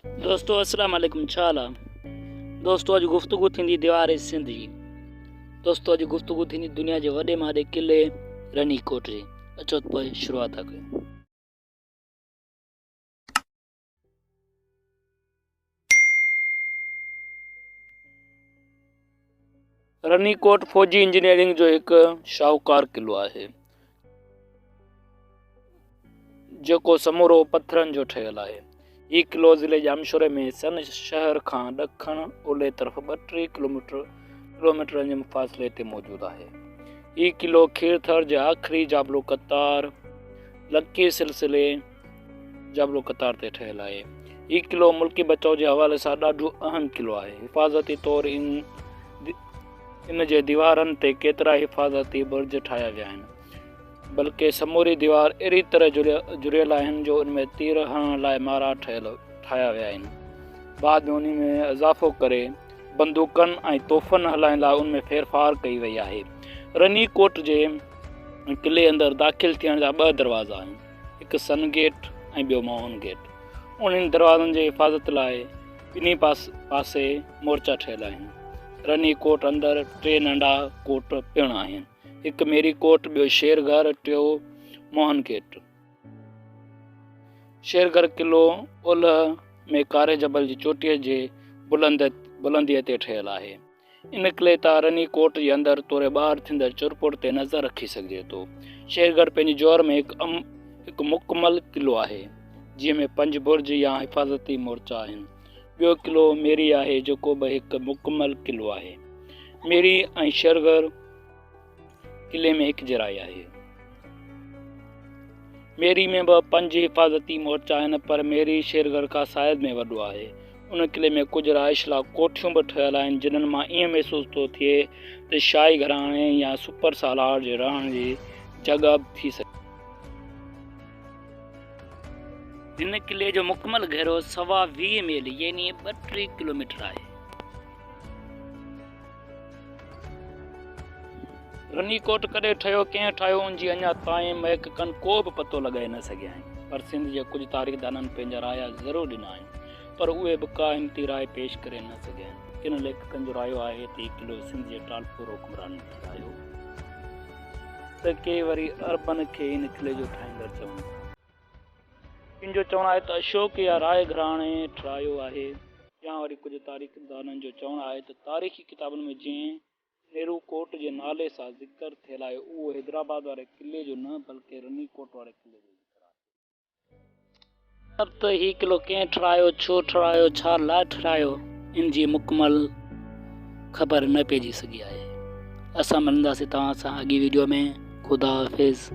دوستو اسلام عليڪم ڇا حال آ دوستو اڄ گفتگو ٿيندي ديوار سنڌ جي دوستو اڄ گفتگو ٿيندي دنيا جي وڏي مان وڏي قلعي رني ڪوٽ جي اچو ته پوء شروعات ٿا ڪيون. رني ڪوٽ فوجي انجنيئرنگ جو هڪ شاهوڪار قلعو آهي، جيڪو سمورو پٿرن جو ٺهيل آهي. هي قلعو ضلعي ڄامشوري ۾ سن شهر کان ڏکڻ اولهه طرف 32 ڪلوميٽرن جي مفاصلي تي موجود آهي. هي قلعو کيرٿر جي آخري جابلو قطار لڪي سلسلي جابلو قطار تي ٺهيل آهي. هي قلعو ملڪي بچاء جي حوالي سان ڏاڍو اهم قلعو آهي. حفاظتي طور ان جي ديوارن تي ڪيترائي حفاظتي برج ٺاهيا ويا آهن. بلڪه سموري ديوار اهڙي طرح جڙيل آهن جو ان ۾ تير هڻڻ لاء مارا ٺاهيا ويا آهن. بعد ۾ انهي ۾ اضافو ڪري بندوقن ۽ توفن هلائڻ لاء ان ۾ ڦيرڦار ڪئي وئي آهي. رني ڪوٽ جي قلعي اندر داخل ٿيڻ جا ٻه دروازا آهن. هڪ سن گيٽ ۽ ٻيو موهن گيٽ. انهن دروازن جي حفاظت لاء ٻنهي پاسي مورچا ٺهيل آهن. رني ڪوٽ اندر ٽي ننڍا ڪوٽ پڻ آهن. هڪ ميري ڪوٽ، ٻيو شير گهر، ٽيو موهن گيٽ. شير گهر قلعو اولهه ۾ ڪاري جبل جي چوٽيء جي بلنديء تي ٺهيل آهي. ان قلعي تان رني ڪوٽ جي اندر توڙي ٻاهر ٿيندڙ چرپر تي نظر رکي سگهجي ٿو. شيرڳڙهه پنهنجي جوهر ۾ هڪ مڪمل قلعو آهي، جنهن ۾ پنج برج يا حفاظتي مورچا آهن. ٻيو قلعو ميري آهي، جيڪو به هڪ مڪمل قلعو آهي. ميري ۽ شيرڳڙهه قلعي ۾ هڪجهڙائي آهي. ميري ۾ به پنج حفاظتي مورچا آهن پر ميري شيرڳڙهه کان سائز ۾ وڏو آهي. ان قلعي ۾ ڪجهه رهائش لاء ڪوٺيون به ٺهيل آهن جنھن مان ائين محسوس ٿو ٿئي ته شاهي گهراڻي يا سپر سالار جي رهڻ جي جڳهه به ٿي سگهي. هن قلعي جو مڪمل گهيرو سوا 20 ميل يعني 32 ڪلوميٽر آهي. رني ڪوٽ ڪڏهن ٺهيو، ڪنهن ٺاهيو، ان جي اڃا تائين محققن ڪو به پتو لڳائي نه سگهيا آهن. پر سنڌ جي ڪجهه تاريخدانن پنهنجا رايا ضرور ڏنا آهن، پر اهي به ڪا همتي راء پيش ڪري نه سگهيا آهن. ڪن ليکڪن جو رايو آهي ته هي قلعو سنڌ جي ٽالپور حڪمرانن ٺهرايو، ته ڪي وري عربن کي هن قلعي جو ٺاهيندڙ چون ٿا. ڪن جو چوڻ آهي ته اشوڪ يا راء گهراڻي ٺهرايو آهي يا وري ڪجهه تاريخدانن جو چوڻ آهي ته تاريخي ڪتابن ۾ جنهن نيرو ڪوٽ جي نالي سان ذڪر ٿيل آهي اهو حيدرآباد واري قلعي جو نه بلڪه رني ڪوٽ واري قلعي جو ذڪر آهي. مطلب ته هي قلعو ڪنهن ٺهرايو، ڇو ٺهرايو، ڇا لاء ٺهرايو، ان جي مڪمل خبر نه پئجي سگهي آهي. اسان ملنداسين توهان سان اڳين ويڊيو ۾ خدا حافظ.